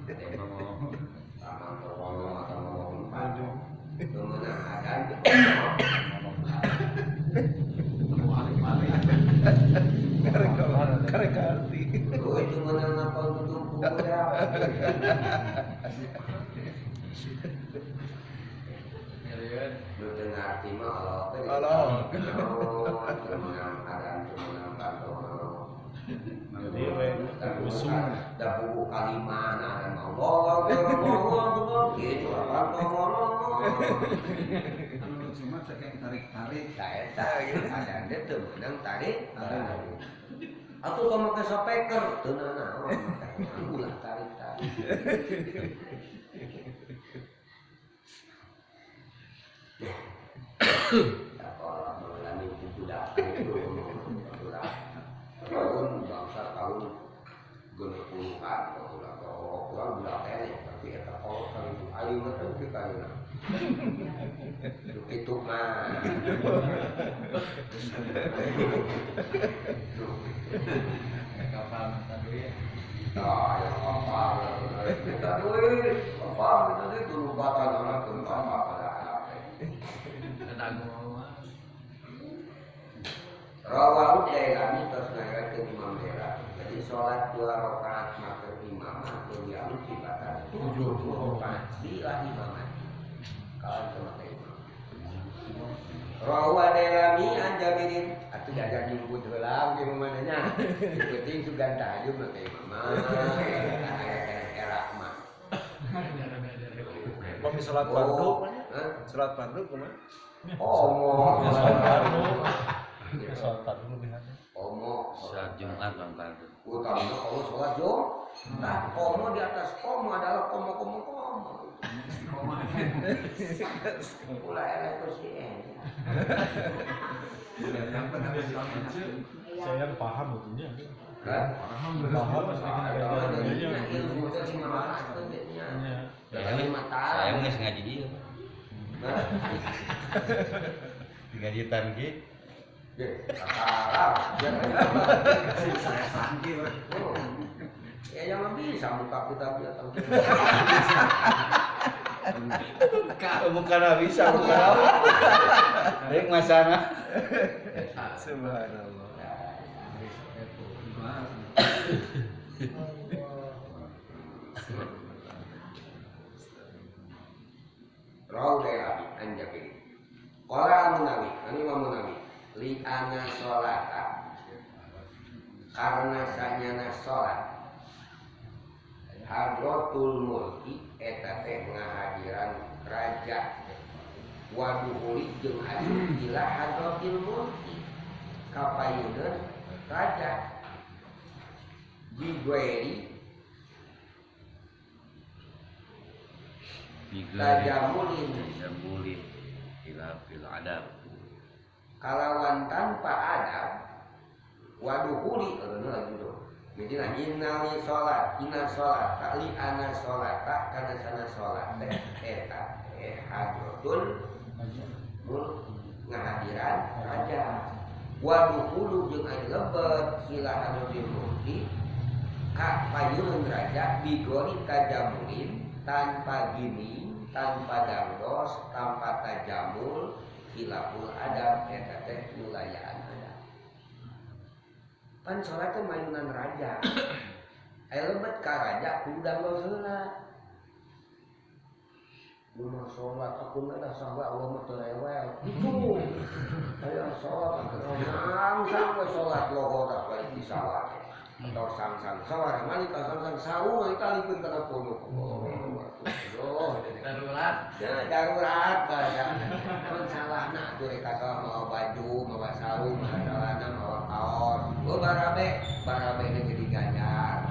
Speaker 2: Teh ngomong ngomong atau ngomong pantok. Teu meunang adan ngomong. Nu teu ngarti mah Allah teh. Allah. Teu meunang adan teu meunang panto.
Speaker 4: Jadi we usum
Speaker 2: da buku kalimana adan Allah Allah kitu apa
Speaker 3: anu cuma teh yang tarik-tarik.
Speaker 2: Da eta adan teh teu meunang tarik. Atuh tong make speaker teu nanaon ulah tarik-tarik. Kalau mengalami budak itu tahun bangsa tahun 60-an kalau kurang budak eleh tapi eta kolot kali itu ayeuna teh kita ayeuna kitu mah
Speaker 3: kapal minta duit.
Speaker 2: Nah, ya kapal minta duit, kapal minta duit dulu batan anak tentang apa Rawahu Dailami terus ngariwayatkeun Imam Dailami. Jadi sholat 2 rakaat maka imamah leuwih tibatan 7 rakaat bila imamah. Kalau teu make imam. Rawahu Dailami an Jabirin atuh jajan nyumput heula ge mana nya. Penting sugan tahajud make imamah. Aya era mah.
Speaker 4: Pami salat fardu, salat fardu kumaha?
Speaker 2: Omo
Speaker 4: salat fardu. Salat fardu lebih ada.
Speaker 2: Omo
Speaker 1: salat Jumat bang fardu.
Speaker 2: Utamanya kalau salat Jumat. Nah, komo di atas komo adalah komo komo komo. Ulah eleh ku si
Speaker 4: Saya paham itunya.
Speaker 2: Paham. Ilmu teh dimanfaatkeun teh nya.
Speaker 1: Saya geus ngaji ieu. Ngaji tanki.
Speaker 2: Ge, salah.
Speaker 3: Saya sangki.
Speaker 2: Ya jangan bisa buka kitab ya tahu.
Speaker 1: Bukan bisa, bukan apa. Rek masana.
Speaker 4: Subhanallah.
Speaker 2: Rawu Dailami an Jabir. Qala An-Nawawi, an Imam Nawawi, li ana sholata karena sanyana sholat hadratul mulki eta teh ngahadiran raja waduhuli jeung asup ila hadratil mulki kapayuneun raja bigueri tajamulin
Speaker 1: tajamulin ila fil adab
Speaker 2: kalawan tanpa adab waduhuli eureun lagi tuh jadi innali sholat inna sholat li ana sholat kana sana sholat teh eta teh hadratul mulk ngahadiran raja waduhulu jeung anu lebet ila hadratil mulki ka payuneun raja bigori tajamulin tanpa gini tanpa dangdos tanpa tajamul khilaful adab eta teh nulayaan adab pan salat teh mayunan raja aya lebet ka raja kudu dangdos heula Rumah sholat aku mah dah sampai Allah mah teu rewel gitu aya sholat langsung we sholat lohor tah balik di sawah atau sang-sang sawah mali ka sang-sang saung mali kalikeun kana pondok. Oh,
Speaker 3: darurat.
Speaker 2: Ya, darurat bahasa. Mun salahna atuh rek salah mawa baju, mawa sarung, mawa celana, mawa kaos. Oh barabe, barabe teh jadi ganjar.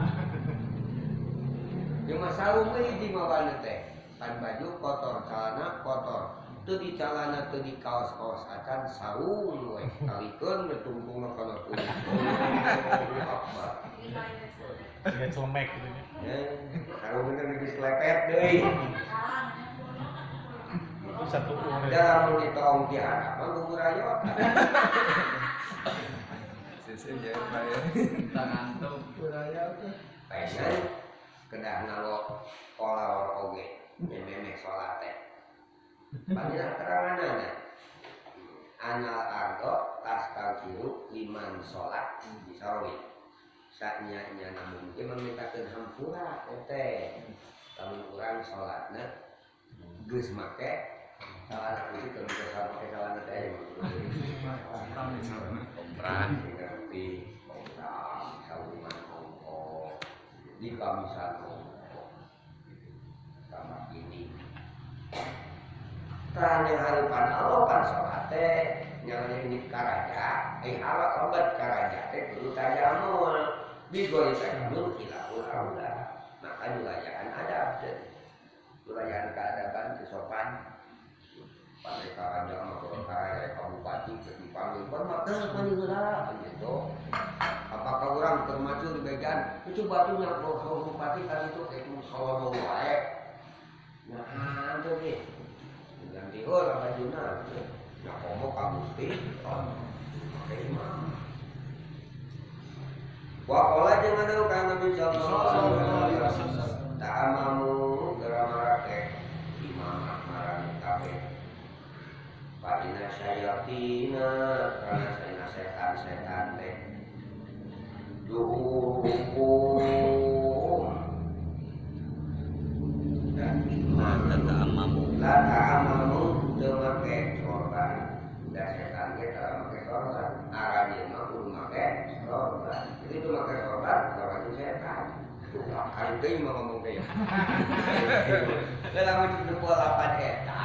Speaker 2: Jeung mah sarung we hiji mawana teh. Pan baju kotor, celana kotor. Teu di celana teu di kaos-kaos acan sarung we kalikeun we tungtungna kana punduk. Akbar.
Speaker 4: Siga celemek gitu nya.
Speaker 2: Sarung teh geus lepet deui.
Speaker 4: Itu satu umur.
Speaker 2: Da lamun ditong di handap mah gugur rayot.
Speaker 4: Sese ya Pak ya.
Speaker 3: Tangantung.
Speaker 2: Pengen kedah nganggo kolor oge memeh salat teh. Banyak keteranganana. Anal ardo tastaghfiru liman sholat bisarawi. Saenya-nya namun ge mamitakeun hampura teh. Lamun urang salatna geus make celana putih teu bisa make celana teh.
Speaker 1: Komprah.
Speaker 2: Ngerti, komprah, sarungan ongkoh, di kamisan ongkoh. Sama ini. Tah ning hareupan Allah pan salat teh nya ini karaja, halak obat karaja teh kudu tajamul. Bigoi tajamul khilaful aula. Maka nyulayaan adab teh. Nyulayaan keadaban kesopan. Pandai karaja mah karaja ka bupati keur dipanggil hormat teh mani heula gitu. Apakah urang keur maju di bagian itu batunya bupati kan itu itu solono wae. Nah, teu ge. Ganti heula bajuna. Nah, komo ka Gusti. Make imam. Wa qala jeung anu ka Nabi sallallahu alaihi wasallam ta'amamu geura marake imamah marane kabeh. Fa inna syayatina kana saena setan-setan teh duhukum
Speaker 1: la ta'amamu
Speaker 2: la ta'amamu teu make sorban da setan ge teu make sorban aranjeun mah kudu make sorban jadi itu make sorban lawan setan kali deui mah ngomong teh ya lamun 28 eta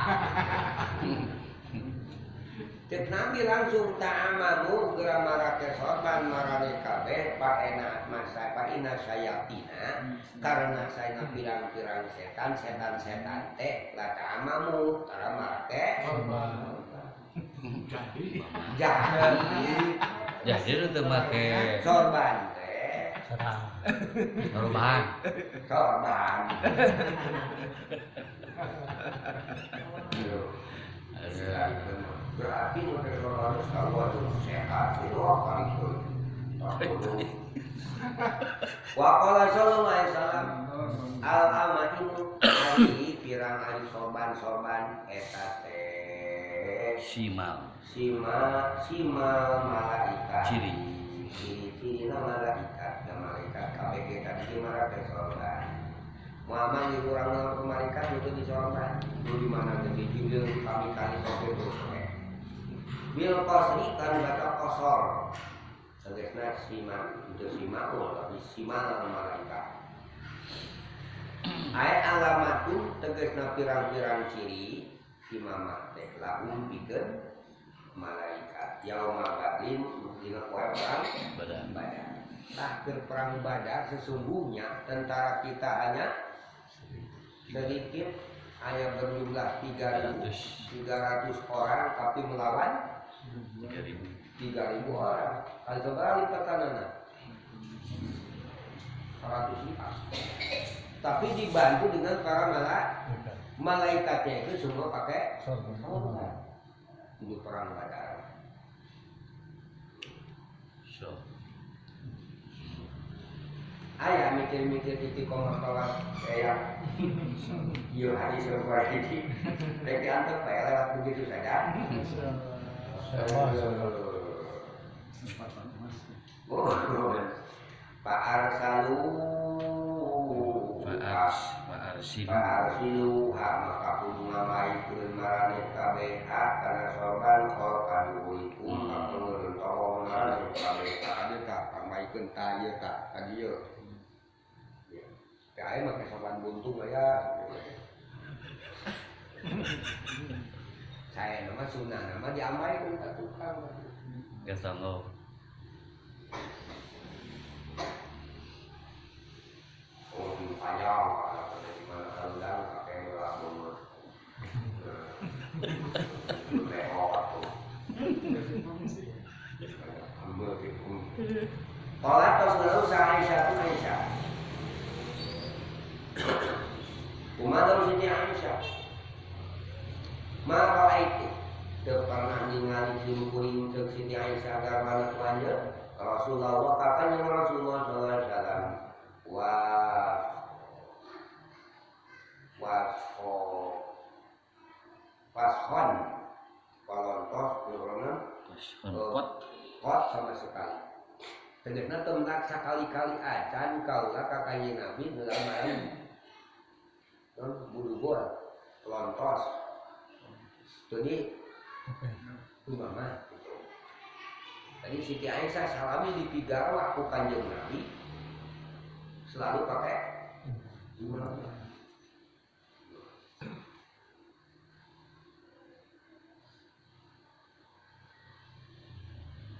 Speaker 2: cek Nabi langsung ta'amamu geura marake sorban marane kabeh paena masa paina sayatina karena saena pirang-pirang setan setan-setan teh la ta'amamu tara marake sorban
Speaker 1: jadi nu teu make
Speaker 2: sorban teh
Speaker 1: sorban
Speaker 2: sorban berarti mereka harus tahu itu sehat itu apa itu. Wa qala sallallahu alaihi wasallam al amainu ari pirang ari sorban-sorban eta teh
Speaker 1: simal
Speaker 2: sima simal malaikat
Speaker 1: ciri
Speaker 2: ciri-cirina malaikat da malaikat kabeh ge tadi marake sorban. Muhammad di urang malaikat itu di sorban di mana ge Jibril kami kali sopir terus. Bil qasri kan baca qasar. Tegasna sima itu simaul tapi simal malaikat. Ai alamatun tegasna pirang-pirang ciri imamah teh lahum pikeun malaikat. Yauma badrin dina poe perang
Speaker 1: Badar.
Speaker 2: Tah keur perang Badar sesungguhnya tentara kita hanya sedikit, hanya berjumlah 300 orang tapi melawan 3.000 orang. Kali sabaraha lipatanana? 100 lipat. Tapi dibantu dengan para malaikatnya itu semua pakai sorban. Di perang Badar.
Speaker 1: So.
Speaker 2: Ayah mikir-mikir titik koma kawan kayak yo hadis sebuah ini. Rek diantep bae lewat begitu saja. Oh, Pak Arsalu
Speaker 1: Pak
Speaker 2: Arsilu ha maka kudu ngamaikeun marane kabeh kana sorban kol kaduhulikum kapengeun tolong marane kabeh ka dieu ka pangmaikeun ta ieu ka ka dieu. Teh aya make sorban buntung aya. Saya nama sunah nama diambaikeun ka tukang.
Speaker 1: Geus sanggup.
Speaker 2: Oh, di panjang atau di mana kalau pakai labu. Lehok atuh. Qala tasnaru Aisyah tu Aisyah. Kumaha Siti Aisyah? Ma ra'aitu teu pernah ningali simkuring ceuk Siti Aisyah garwana ku anjeun Rasulullah ka kanjeng Rasulullah sallallahu alaihi wasallam wa washon kolontos kurangna
Speaker 1: washon kot
Speaker 2: kot sama sekali. Tegasna teu sakali-kali acan kaula ka Kanjeng Nabi ngelamari. Non bulugor lontos. Jadi imamah gitu. Tadi Siti Aisyah salami dipigarwa ku Kanjeng Nabi selalu pakai imamah.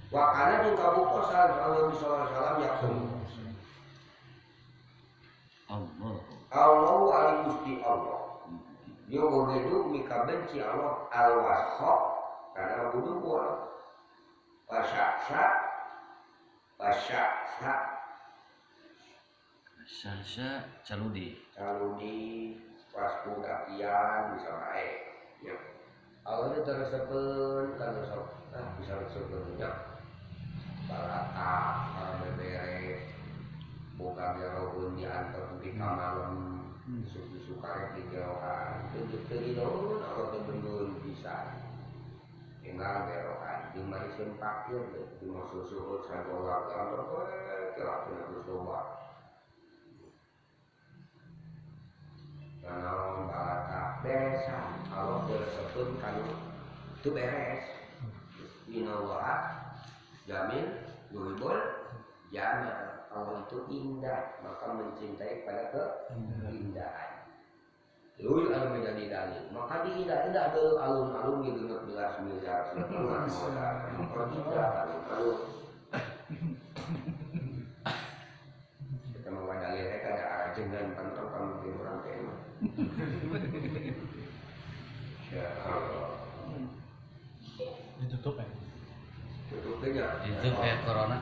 Speaker 2: Wakana jeung kabuktosan Nabi sallallahu alaihi wasallam yakum.
Speaker 1: Allah.
Speaker 2: Allahu ali Gusti Allah. Yo bogedu mikabenci Allah al-wasqa karena budu-budu. Wasyaksa wasyaksa
Speaker 1: Sasa caludi.
Speaker 2: Caludi wasku dakian bisa bae. Ya. Allah teh teresepeun kana sok bisa resepeun nya. Balata, beberes, boga gerohun diantar di kamalem, isuk-isuk karek di gerohan, teu teu didoun Allah teh bendun pisan. Tinggal gerohan, jeung mariseun pakir teh, di masusuhut sagola antar we kira-kira geus loba. Naon balata beresan, Allah teu resepeun kanu teu beres. Innallaha jamil yuhibbul jamal. Allah itu indah, maka mencintai pada keindahan. Lul anu menjadi dalil, maka diindah-indah dulu alun-alun di 16 miliar setengah modal. Maka indah alun-alun. Kita mau dalil rek ada arajengan pantau kamu di orang teh mah. Ya Allah.
Speaker 4: Ditutup ya?
Speaker 2: Tutup aja.
Speaker 1: Itu kayak corona.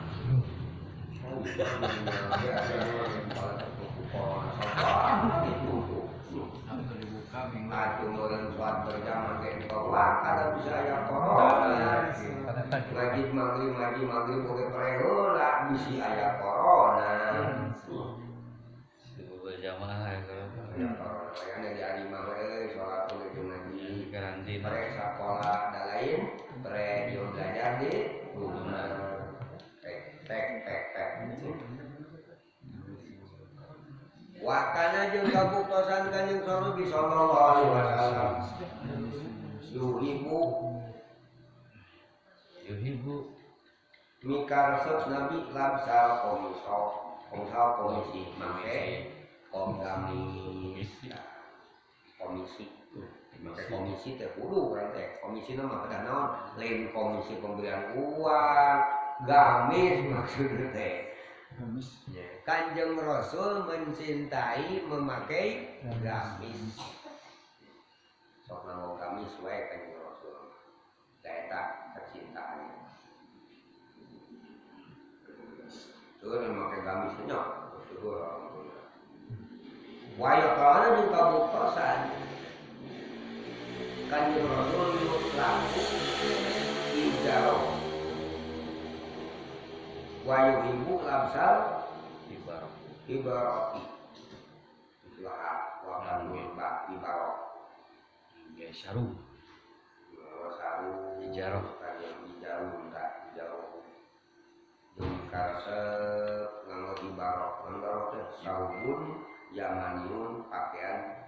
Speaker 2: Aduh, orang sholat berjamaah kayak bahwa kada bisa aya corona. Ngaji maghrib oge preheula bisi aya corona.
Speaker 1: Berjamaah ya corona.
Speaker 2: Aya corona aya di ari mah euy sholat oge jeung ngaji.
Speaker 1: Karantina.
Speaker 2: Pre sakola da lain, pre dia belajar di rumah. Tek tek tek tek. Wakana jeung kabuktosan Kanjeng Nabi sallallahu alaihi wasallam. Yuhibu yuhibu mikaresep Nabi labsal komiso, komisal komisi make komgamis. Komisi. Make komisi teh kudu urang teh. Komisina mah kedah naon? Lain komisi pemberian uang, gamis maksudna teh. Kanjeng Rasul mencintai memakai gamis. Sok nganggo gamis wae Kanjeng Rasul. Da eta kecintaannya. Tuh memakai gamis nya, syukur alhamdulillah. Wa yaqana jeung kabuktosan Kanjeng Rasul laku ijaro. Wa yuhibbu labsal ibaroti. Itulah wa kanul ba ibarot.
Speaker 1: Ya saru.
Speaker 2: Wa saru
Speaker 1: ijaroh
Speaker 2: kanjeng ijarun ta ijaroh. Jeung karesep nganggo ibarot. Nganggo teh saubun yamaniun pakaian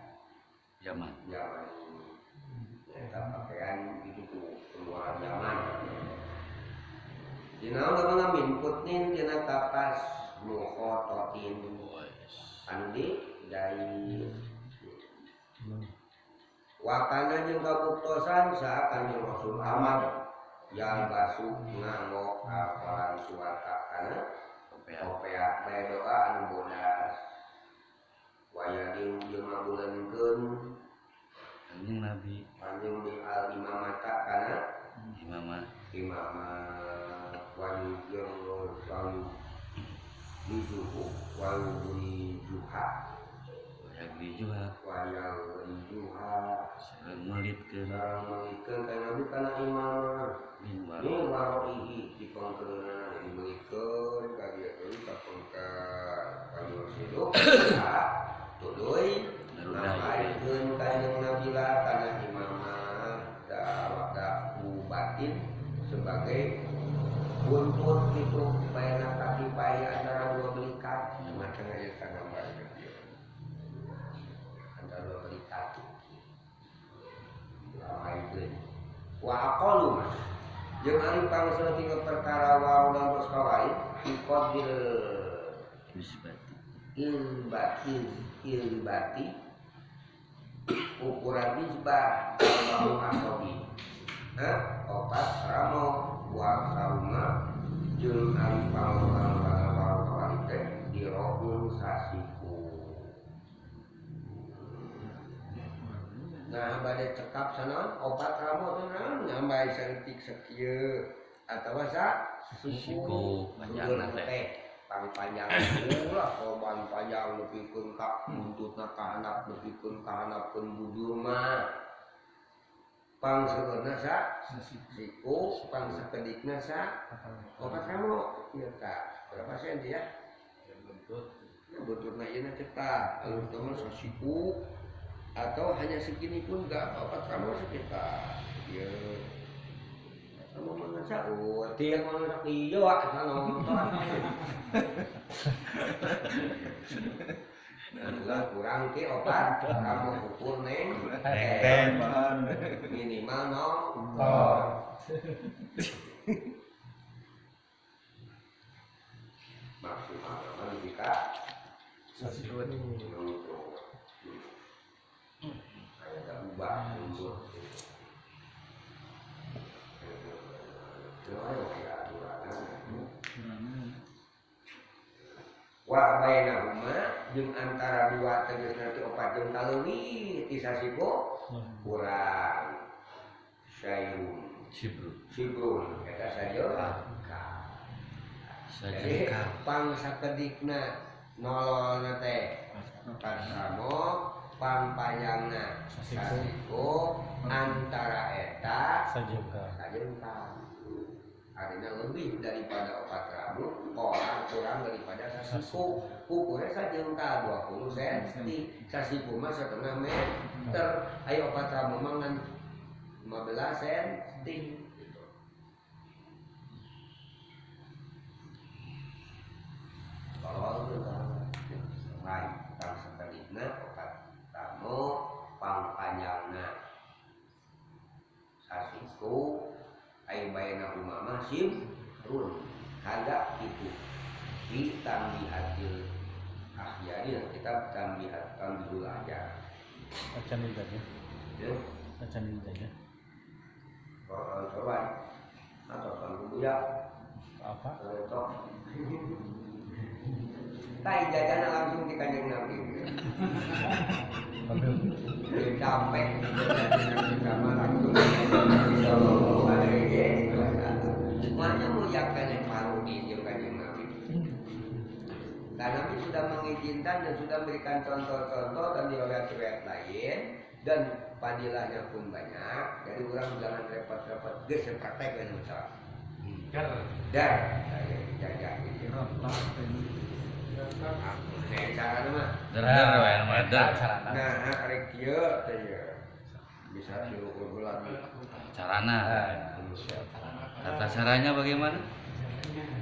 Speaker 1: Yaman.
Speaker 2: Yamani. Eta pakaian itu tuh keluaran Yaman. Dina mana min kutnin tina kapas mukhototin anu di dai wakana jeung kabuktosan saha Kanjeng Rasul Ahmad yang basu nganggo alquran suwata kana opea bae doa anu bodas wayadin jeung ngabulankeun
Speaker 1: Kanjeng Nabi
Speaker 2: Kanjeng di al imamata kana
Speaker 1: imamah
Speaker 2: imamah wayu jeung wayu lijuhu wayu lijuha
Speaker 1: wayu lijuha
Speaker 2: wayu lijuha
Speaker 1: sareng melitkeun
Speaker 2: melitkeun ka Nabi kana imamah
Speaker 1: min
Speaker 2: waroihi dipengkeunana dimelitkeun ka dieu teh ka pengker wayu sidu tuluy namaikeun kanjeng Nabi lah kana imamah da batin sebagai Buntut itu bayana kaki pai antara dua belikat tengah-tengah ieu gambar ieu. Antara dua belikat. Lain wa aqalu jeung ari pangsaeutik perkara wau dan tos kawai iqadil
Speaker 1: isbati
Speaker 2: ilbati ukuran isbah mau asobi opat ramo wa sauma jeung ari pangsaeutik wau kawai teh dirohun sasiku. Nah, bade cekap sana opat ramo teh naon nyambai saeutik sakieu atawa sa
Speaker 1: siku panjangna teh
Speaker 2: pang panjang ulah korban panjang nepikeun ka buntutna ka handap nepikeun ka handapkeun bujur mah pang seueurna sa siku pang sakedikna sa opat ramo ieu tah berapa senti ya buntut buntutna ieu na teh alus teh mah sasiku atau hanya segini pun enggak apa-apa kamu sekitar ya kamu mana sahur tiap mana iya nonton ulah kurang ke opat kamu ukur neng minimal nonton maksimal jika ubah mundur. Wa bainahuma jeung antara dua tegasna teh opat jeung taleuwih ti sasiku kurang syairun sibrun eta sajengkal. Jadi pang sakedikna nololna teh pasamo pang panjangna sasiku antara eta
Speaker 4: sajengkal
Speaker 2: artinya lebih daripada opat ramu orang kurang daripada sasiku ukurnya sajengkal 20 cm sasiku mah setengah meter ayo opat ramu mah ngan 15 cm gitu. Kalau lain pang sakedikna opat ramo pang panjangna sasiku ayo bayana umama simrun kagak gitu di tambihatil ahyari dan kitab tambihat tambihul ahyar
Speaker 4: acan aja
Speaker 2: ya
Speaker 4: acan aja
Speaker 2: kalau coba atau kalau ya
Speaker 4: apa
Speaker 2: tok tai jajan langsung di Kanjeng Nabi. Capek sama langsung sallallahu alaihi wasallam. Makanya muliakan yang paru di Kanjeng Nabi. Nah, Nabi sudah mengizinkan dan sudah memberikan contoh-contoh dan riwayat-riwayat lain dan fadilahnya pun banyak. Jadi orang jangan repot-repot, geus praktek we masalah. Dar, saya jajah gitu. Carana mah.
Speaker 1: Der we mah der.
Speaker 2: Nah, arek kieu teh ieu. Bisa diukur lagi.
Speaker 1: Carana. Tata caranya bagaimana?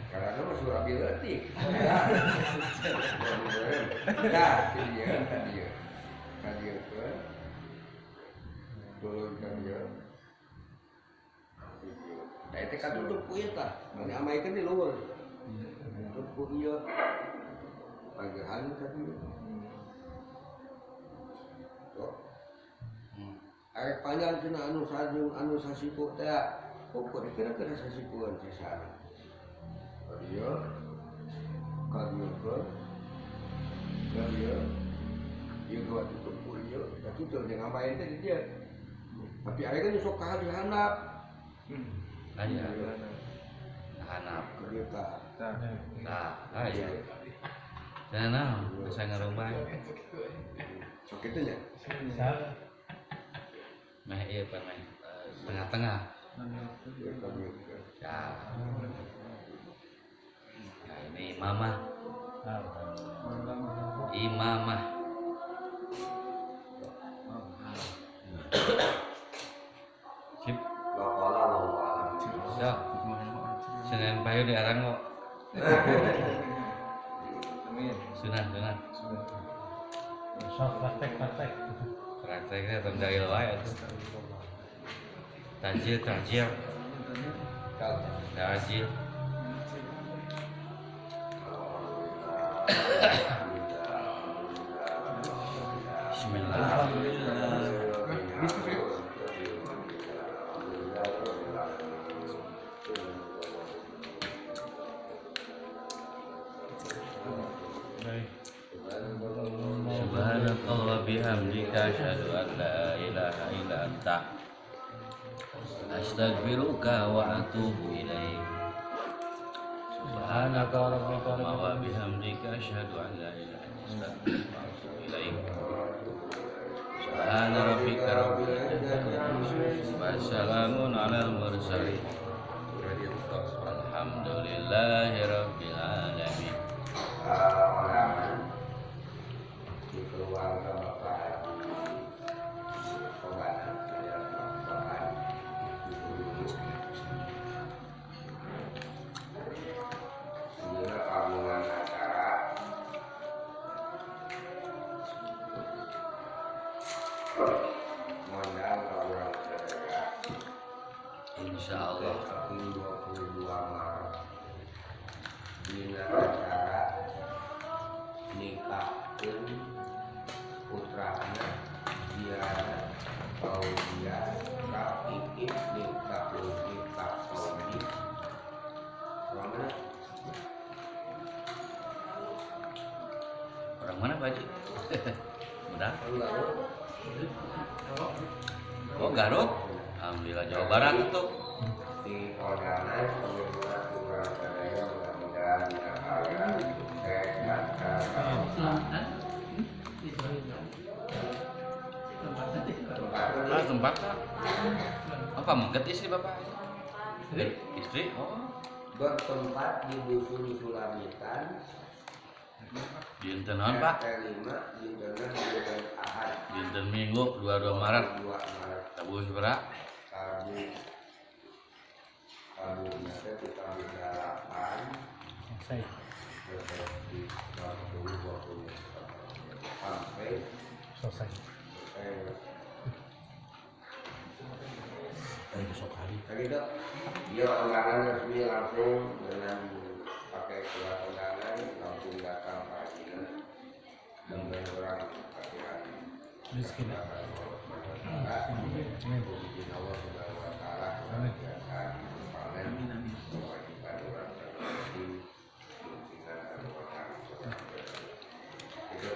Speaker 2: Carana mah surabi leutik. Nah, kieu ka dieu. Ka dieu keun. Turun ka dieu. Tah eta katutup ku ieu tah. Mane amaikeun di luhur. Tutup ku ieu. Pagahan tadi. Tuh. Arek panjang cenah anu sajung anu sasiku teh. Ukur kira-kira sasikuan sesana. Ka dieu. Ka dieu keun. Ka dieu. Ieu gua tutup ku ieu, katutup jeung amain teh di dieu. Tapi aya kan sok ka di handap.
Speaker 1: Aya. Handap.
Speaker 2: Ka dieu tah.
Speaker 1: Tah, aya. Nah, bisa ngerubah.
Speaker 2: Sok itu nya.
Speaker 1: Meh ieu pan meh tengah-tengah. Ya. Nah, ini imamah. Imamah. Sip.
Speaker 2: Waqala wallahu a'lam.
Speaker 1: Siap. Senin payu di Arango.
Speaker 3: Amin.
Speaker 1: Sunah.
Speaker 4: Sok praktek.
Speaker 1: Prakteknya tong dalil wae atuh. Tajil. Tajil. Bismillah.
Speaker 3: Alhamdulillah.
Speaker 1: Subhanakallah wa bihamdika asyhadu an la ilaha illa anta astaghfiruka wa atubu ilaik. Subhanaka rabbika wa bihamdika asyhadu an la ilaha illa anta astaghfiruka wa atubu ilaik. Subhana rabbika rabbil izzati wa salamun alal mursalin. Alhamdulillahi rabbil alamin.
Speaker 2: Di keluarga Bapak Haji Kobana, saya Bapak Ini kagungan acara modal kagungan sadaya.
Speaker 1: Insyaallah
Speaker 2: 22 Maret dina acara nikahkeun putrana Diana Fauzia ka Iip nikah nikah Saudi. Orang mana?
Speaker 1: Orang mana Pak Haji? Udah? Oh Garut? Alhamdulillah Jawa Barat itu.
Speaker 2: Di kondangan pemirsa kurang sadaya mudah-mudahan dina karya sukses lancar.
Speaker 1: Ah, tempat apa mangkat istri Bapak? Istri? Oh.
Speaker 2: Bertempat di Dusun Sulamitan.
Speaker 1: Dinten naon Pak?
Speaker 2: RT 5 Dintenan Dinten Ahad.
Speaker 1: Dinten Minggu 22 Maret.
Speaker 2: 2 Maret.
Speaker 1: Tabuh sabaraha?
Speaker 2: Tabuh. Tabuhnya teh di tabuh 8.
Speaker 4: Selesai.
Speaker 2: Di 20 sampai
Speaker 4: selesai. Besok hari.
Speaker 2: Begitu. Dia undangan resmi langsung dengan pakai surat undangan langsung datang Pak Haji dengan orang kasihan.
Speaker 4: Rezeki.
Speaker 2: Amin. Allah Subhanahu wa taala.
Speaker 4: Amin.
Speaker 2: Amin. Kewajiban orang di. Itu.